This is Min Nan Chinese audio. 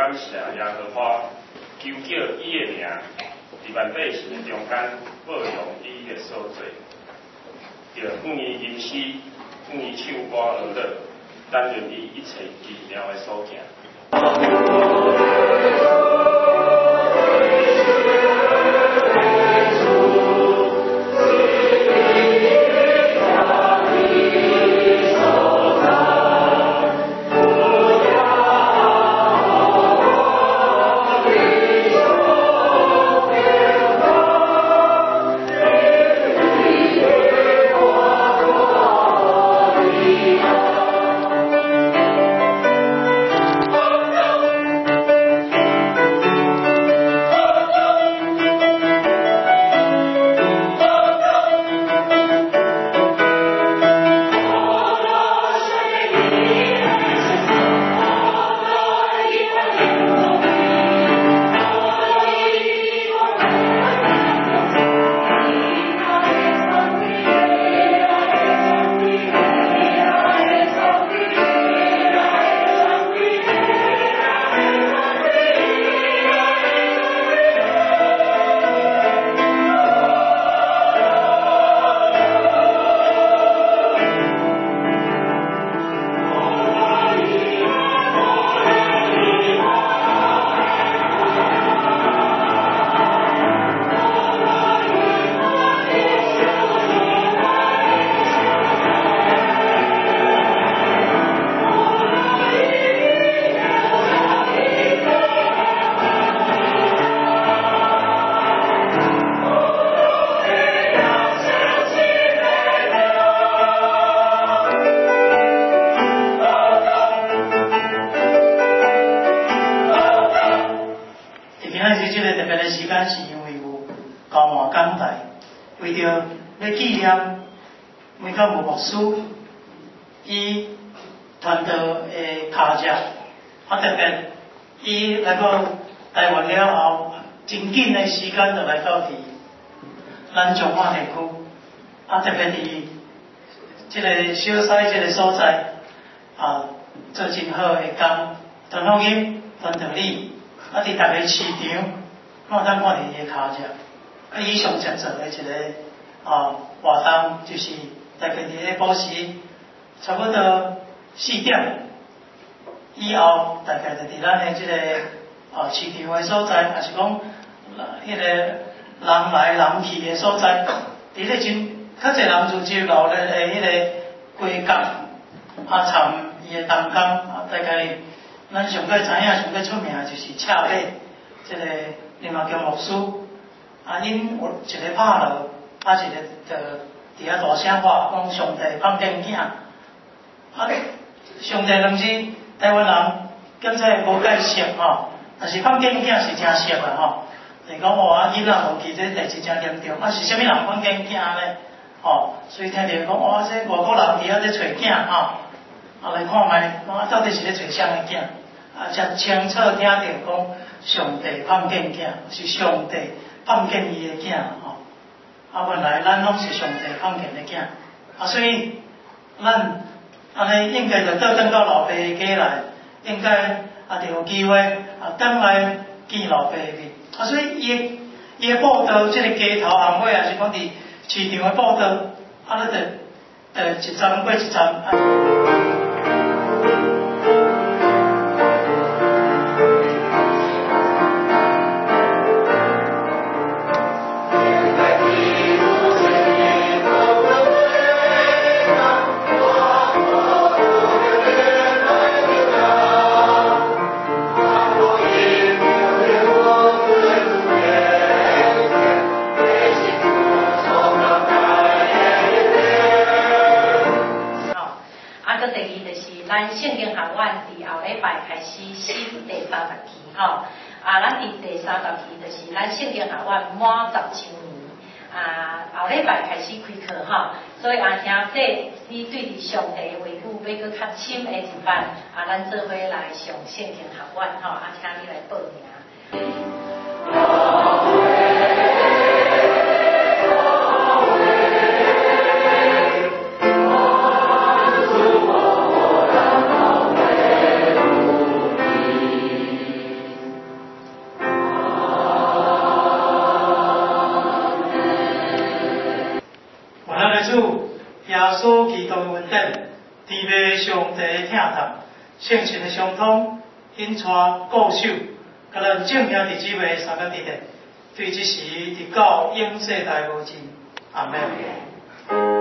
感謝耶和華，求叫伊的名，佇萬百姓的中間報揚伊的所做。著向伊吟詩，向伊唱歌學樂，談論伊一切奇妙的所行。為著欲紀念梅教牧牧師伊傳道的跤跡，啊特別伊來到台灣了後，真緊的時間就來到佇咱彰化地區，啊特別佇這个小西這个所在，啊做真好的工，傳福音、傳道理，啊佇逐个市場，攏會當看著伊的跤跡。啊，伊上常做的一个啊活動，就是大概佇咧晡時差不多4點以後，大概就佇咱的這个啊市場的所在，抑是講彼個人來人去的所在，佇咧真較濟人聚集鬧熱的彼个街角，啊，參伊的同工，啊，大概咱上蓋知影上蓋出名的就是赤馬這个林阿強牧師。啊，𪜶有一个拍落，啊一个就佇遐大聲喊，講上帝放電囝。啊，上帝兩字，台灣人敢才無介熟吼，但是放電囝是誠熟的吼。就是講哇，囡仔無記這代誌誠嚴重，啊是啥物人放電囝呢？吼，所以聽著講哇，這外國人佇遐咧揣囝吼，啊來看覓，講啊到底是咧揣啥物囝？啊，才清楚聽著講上帝放電囝，是上帝放見伊的囝吼，啊原來咱攏是上帝放見的囝，啊所以咱按呢應該就倒轉到老爸的家來，應該啊就有機會啊轉來見老爸的面，啊所以伊的報道，這個街頭巷尾，抑是講佇市場的報道，啊，你就一站過一站。咱聖經學院佇後禮拜開始新第三十期吼，啊，咱佇第三十期就是咱聖經學院滿10週年，啊，後禮拜開始開課吼，所以阿兄弟，你對佇上帝的話語欲閣較深的一擺，啊，咱做伙來上聖經學院吼，啊，請你來報名。典，甜美上帝的疼痛，聖神的相通，引帶顧守，共咱眾兄弟姊妹相佮佇咧，對這時直到永世代無盡。阿門。